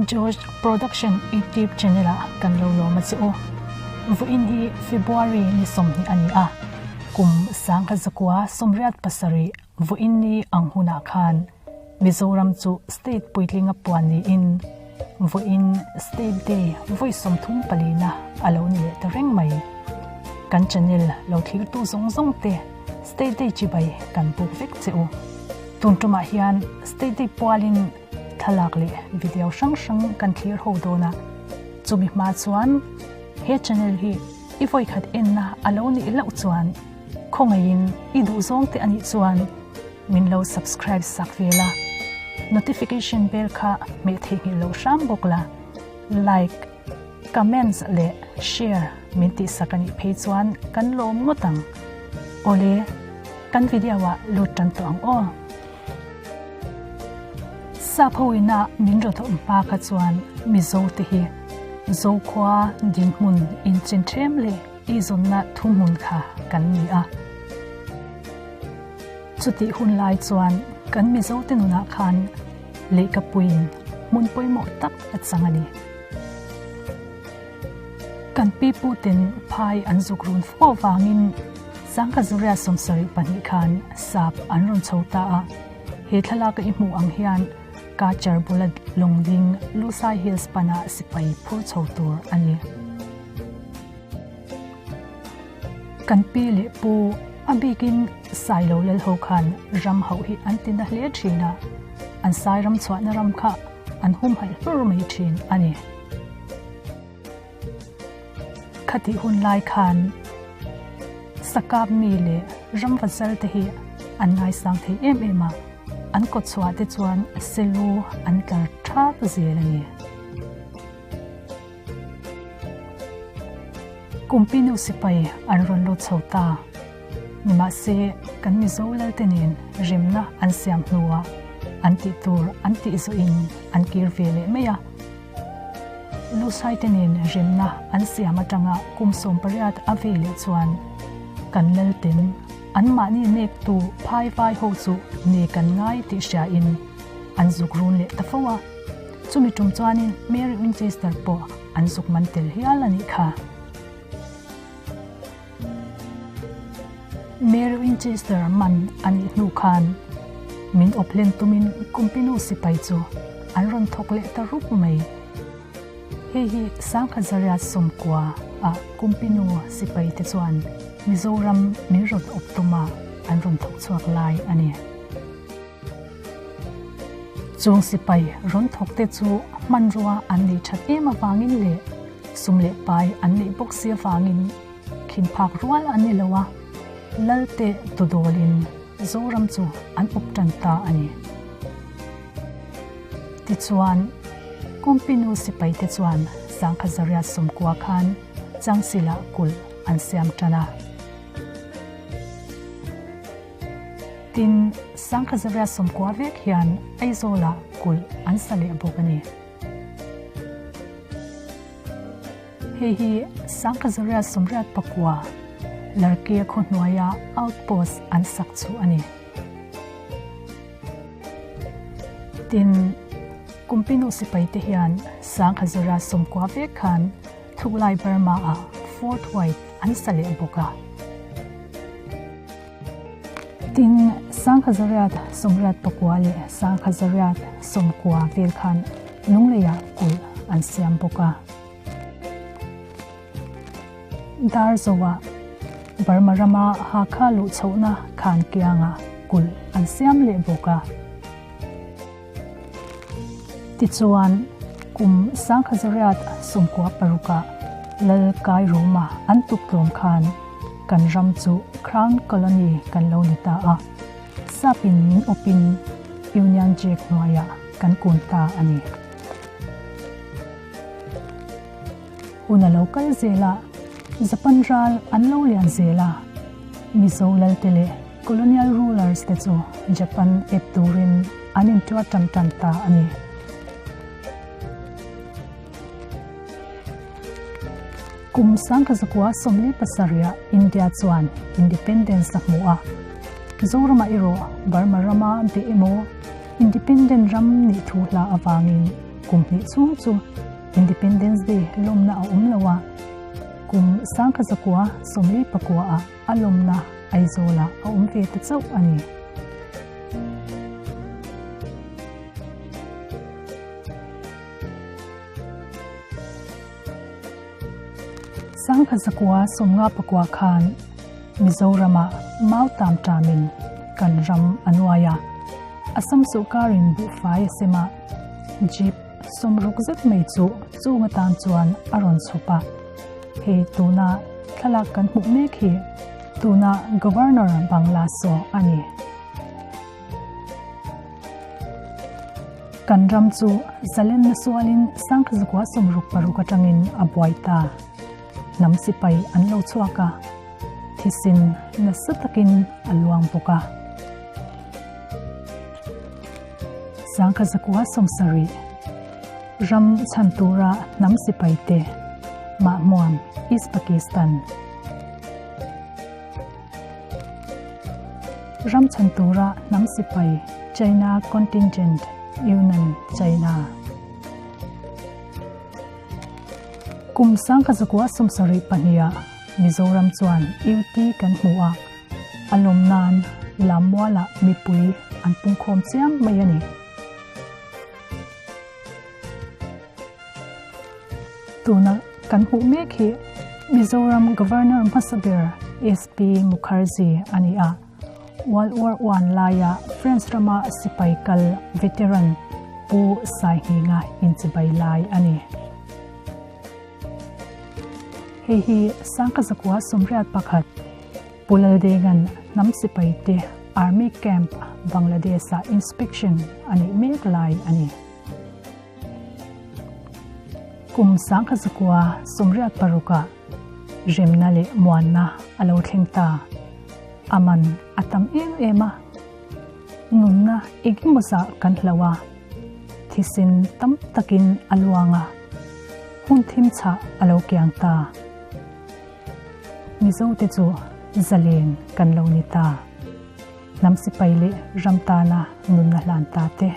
George Production YouTube channel ah kan lo lawm a che u. Vawiin hi February ni 20 a ni a, kum 1987 vawiin ni ang hunah khan Mizoram chu state puitlinga puan niin vawiin State Day vawi 34 na a lo ni leh ta reng mai. Kan channel lo thlirtu zawng zawng te State Day chibai kan buk vek che u. Tun tumah hian State Day pualin thlalak leh video hrang hrang kan thlir ho dawn a, chumi hma chuan he channel hi i vawikhat enna a lo nih loh chuan khawngaihin i duhzawng te a nih chuan min lo subscribe sak ve la, notification bell kha hmeh theihnghilh loh hram bawk la, like, comments leh share min tihsak a nih phei chuan kan lawm ngawt ang. Awle, kan video ah lut tan tawh ang aw. Sap ho ina min rawn awm hma kha chuan Mizo te hi Zokhua dinhmun inchen ṭhem leh eizawnna thuhmun kha kan ni a. Chutih hun lai chuan kan Mizo te nunah khan lehkhapuiin hmun pawimawh tak a chang a ni. Kan pi puten phai an zuk run fo avangin Sangkhazuria 72 khan sap an rawn chho ta a. He thlalaka i hmuh ang hian Cachar bula lawngding Lusai Hills pana sipai phur chho tur a ni. Kan pi leh pu a bikin Sailo Lalho khan ram hauh hi an ti na hle thin a, an sai ram chhuahna ram kha an humhalh hlur mai thin a ni. Khatih hun lai khan Sakap mi leh ramvazal te hi an ngaisang thei em em a, an kawtchhuah te chuan selu an tlar thap zel a ni. Kumpinu sipai an rawn lut chho ta. Nimahse, kan Mizo lalte nen remna an siam hnuah an tih tur an tih zawhin an kir ve leh mai a. Lusaite nen remna an siam atanga kum 18 a vei leh chuan kan lalten anmahni nektu phai vai ho chu ne kan ngai tih hriain an zuk run leh ta fo a. Chumi tum chuanin Mary Winchester pawh an zuk man tel hial a nih kha. Mary Winchester man a nih hnu khan min awp hlen tumin Kumpinu sipai chu an rawn thawk leh ta rup mai. Hei hi 1990 ah Kumpinu sipai te chuan Mizoram min rawn awp tuma an rawn thawk chhuak lai a ni. Chung sipai rawn thawk te chu hmanrua an nei that em avangin leh sum leh pai an neih bawk si avangin khin phak rual an ni lo a, Lalte tudawlin Zoram chu an awp tan ta a ni. Tichuan, Kumpinu sipai te chuan 1990 khan Changsila kulh an siam tan a. Tin, 1990 vek hian Aizawlah kulh an sa leh bawk a ni. Hei hi 1989 Larke khaw hnuaia outpost an sak chu a ni. Tin, Kumpinu sipai te hian 1990 vek khan Thuklai Burma-ah Fort White an sa leh bawk a. Tin, 1984 leh 1990 vel khan Lungleiah kulh an siam bawk a. Darzoah Burma rama Hakha luh chhohna khan kiangah kulh an siam leh bawk a. Tichuan, kum 1996ah Lal Kai Ruma an tuk tlawm khan kan ram chu Crown Colony kan lo ni ta a, sapin min awpin Union Jack hnuaiah kan kun ta a ni. Hun a lo kal zel a, Japan ral an lo lian zel a, Mizo lalte leh Colonial rulers te chu Japan ep turin an intuar tan tan ta a ni. Kum 1947 India chuan independence a hmu a, Zorama erawh Burma rama be emaw independent ram nih thu hla avangin. Kum hnih chhung chu Independence Day lawmna a awm lo a, kum 1949 ah a lawmna Aizawl-ah a awm ve ta chauh a ni. 1959 khan Mizoramah Mautam tamin kan ram a nuai a, Assam sawrkarin buhfai a sem a, Jeep sawmruk zet mai chu chung atan chuan a rawn chhup a. Hei tuna thlalak kan hmuh mek hi tuna Governor Bangla saw a ni. Kan ram chu zalenna sualin 1966 atangin a buai ta. Hnam sipai an lo chhuak a, thisen nasa takin a luang bawk a. 1970 Ram chhan tura hnam sipai te Mahmuam, East Pakistan. Ram chhan tura hnam sipai China Contingent, Yunnan, China. Kum 1972 ah Mizoram chuan UT kan hmu a, a lawm nan Lammualah mipui an pungkhawm chiam mai a ni. Tuna kan hmuh mek hi Mizoram Governor hmasa ber SP Mukherjee a ni a. World War I laia France rama sipai kal veteran Pu Saihninga inchibai lai a ni. Hei hi 1981 Pu Laldenga'n hnam sipai te Army Camp Bangladesh-ah inspection a neih mek lai a ni. Kum 1986-ah remna leh muanna a lo thleng ta. A man a tam em em a, nunna engemaw zah kan hloh a, thisen tam takin a luang a, hun thim chhah a lo kiang ta. Mizote chu zalen kan lo ni ta. Hnam sipai leh ram tana nunna hlan ta te.